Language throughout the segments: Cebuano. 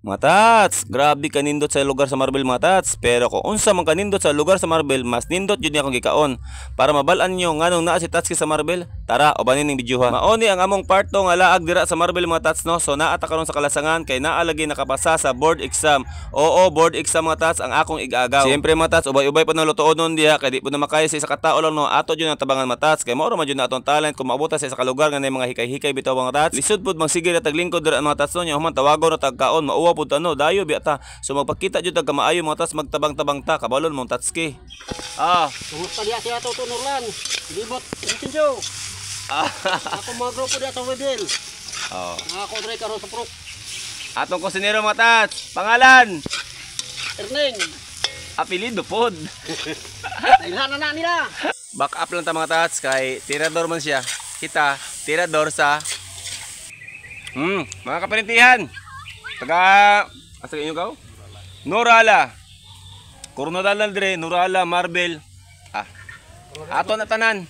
Mga tats, grabe kanindot sa lugar sa Marbel, mga tats. Pero kung unsa man kanindot sa lugar sa Marbel, mas nindot jud niya akong gikaon. Para mabal-an nyo nganong naa si Tatski sa Marbel, tara, ubanin ning video ha. Mao ni ang among part 2 nga laag dira sa Marbel, mga tats, no. So naa ta karon sa Kalasangan kay naa lagi nakapasa sa board exam. Oo, board exam, mga tats, ang akong igagaw. Siyempre, mga tats, ubay-ubay pa na lutoon nun diha kay di po na makaya sa isa ka tao lang, no. Ato jud ang tabangan, mga tats, kay mao ra man jud na atong talent kung maabot ta sa isa ka lugar nga nay mga hikay-hikay bitaw, mga tats. Lisod pud magsige ra taglingkod dira, mga tats, no. Nya human tawagon ra tagkaon, mauwa pud ta, no, dayo biya ta. So magpakita jud tag kamaayo, mga tats, magtabang-tabang ta, kabalon mong tatski. Ah, Kumusta diya siya Toto Nurlan? Libot, Vincenzo. Ako mga grupo diya sa Webel. Oh. Ako dre karon sa Prok. Atong kusinero, mga tats. Pangalan, Erning. Apelyido pod. Nailhan na na nila. Back up lang ta, mga tats, kay tirador man siya. Kita, tirador sa mga kaparintihan. Taga asa inyo kaw? Norala. Koronadal dire, Norala, Marbel. Ah. Ato na tanan.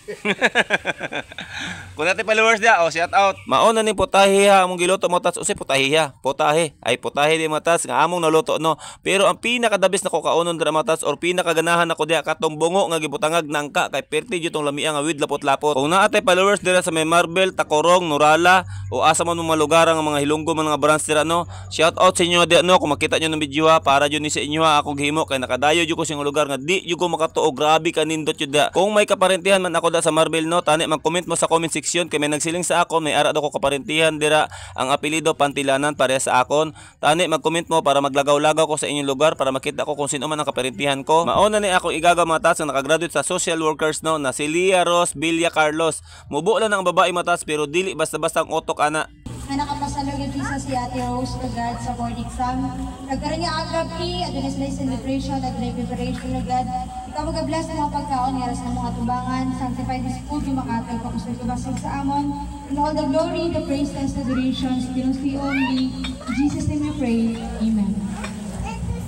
Kung natin followers dia, oh, shout out. Mao na ni putahe ha, among giluto, mga tats. Usay putahe ha? Putahe. Ay, putahe di, mga tats, nga among naluto, no. Pero ang pinaka-the best nako kaonon dira, mga tats, or pinakaganahan nako diha katong bungo nga gibutangag nangka kay perti jud tong lamia nga with lapot-lapot. Kung naa tay followers dira sa may Marbel, Tacorong, Norala o asa man mo mga lugar nga mga Hilonggo man nga branch dira, no. Shout out sa inyo diha, no, kung makita nyo ng video ha, para jud ni sa inyo ha akong gihimo kay nakadayo jud ko sa inyong lugar nga di jud ko makatuo, grabe kanindot jud da. Kung may kaparentihan man ako da sa Marbel, no, tani mag-comment mo sa comment section kay may nagsiling sa ako may ara daw ko kaparentihan dira, ang apelyido Pantilanan, pareha sa akon. Tani mag-comment mo para maglagaw-lagaw ko sa inyong lugar para makita ko kung sino man ang kaparentihan ko. Mao na ni ako igagaw, mga tats, nga nakagraduate sa social workers, no, na si Lia Rose Villa Carlos. Mubo lang ang babae, mga tats, pero dili basta-basta ang utok ana. Nga nakapasa Lord Jesus si Ate Rose agad sa board exam. Nagkaroon niya agabi, aduna sila celebration, aduna preparation agad. Ikaw mag-bless ng mga pagkaon nga sa mga atubangan, sanctify this food yung makatay pakusog kabasag sa amon. In all the glory, the praise, and adorations belongs to you only. In Jesus' name we pray. Amen.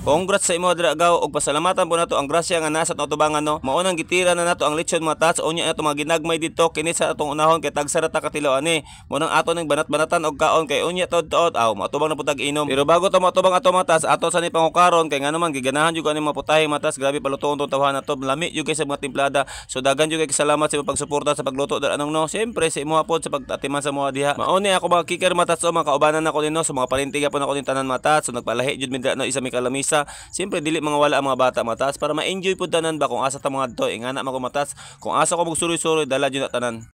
Congrats sa imo dira gaw ug pasalamatan po nato ang grasya nga nasa atong atubangan, no. Mao nang gitira na nato ang lechon, mga tats, unya ato mga ginagmay dito kini sa atong unahon kay tagsa ra ta katilaw ani. Mao nang ato ning banat-banatan og kaon kay unya taod-taod aw maatubang na pud tag inom. Pero bago ta moatubang ato, mga tats, ato sa ni pangukaron kay ngano man giganahan jud ani mga putahe, mga tats, grabe palutoon tong tawhan nato, lami jud kay sa mga timplada. So daghan jud kay salamat sa imong pagsuporta sa pagluto dira anong, no. Siyempre sa imo pod sa pagtatiman sa mga diha. Mao ni ako mga kicker, mga tats, o mga kaubanan nako nino sa mga parintiga po nako ning tanan, mga tats. So nagpalahi jud mi dira, no, isa mi kalamisa. Siyempre dili mga wala ang mga bata, mga tats, para ma-enjoy pud tanan ba kung asa ta mga adto. Ingana man ko, mga tats, kung asa ko magsuroy-suroy dala jud na tanan.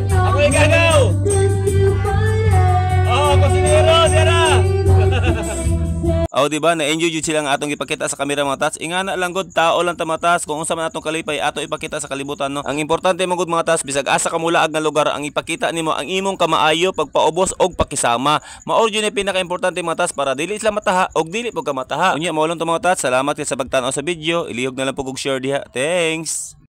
Ako igagaw. Oh, kusinero dira. Oh, di ba? Na-enjoy jud sila nga atong gipakita sa kamera, mga tats. Ingana lang gud, tao lang ta, mga tats. Kung unsa man atong kalipay, ato ipakita sa kalibutan, no. Ang importante man gud, mga tats, bisag asa ka mulaag nga lugar, ang ipakita nimo ang imong kamaayo, pagpaubos og pakisama. Mao jud ni pinaka-importante, mga tats, para dili sila mataha og dili pud ka mataha. Unya mao lang to, mga tats. Salamat kay sa pagtan-aw sa video. Ilihog na lang pud og share diha. Thanks.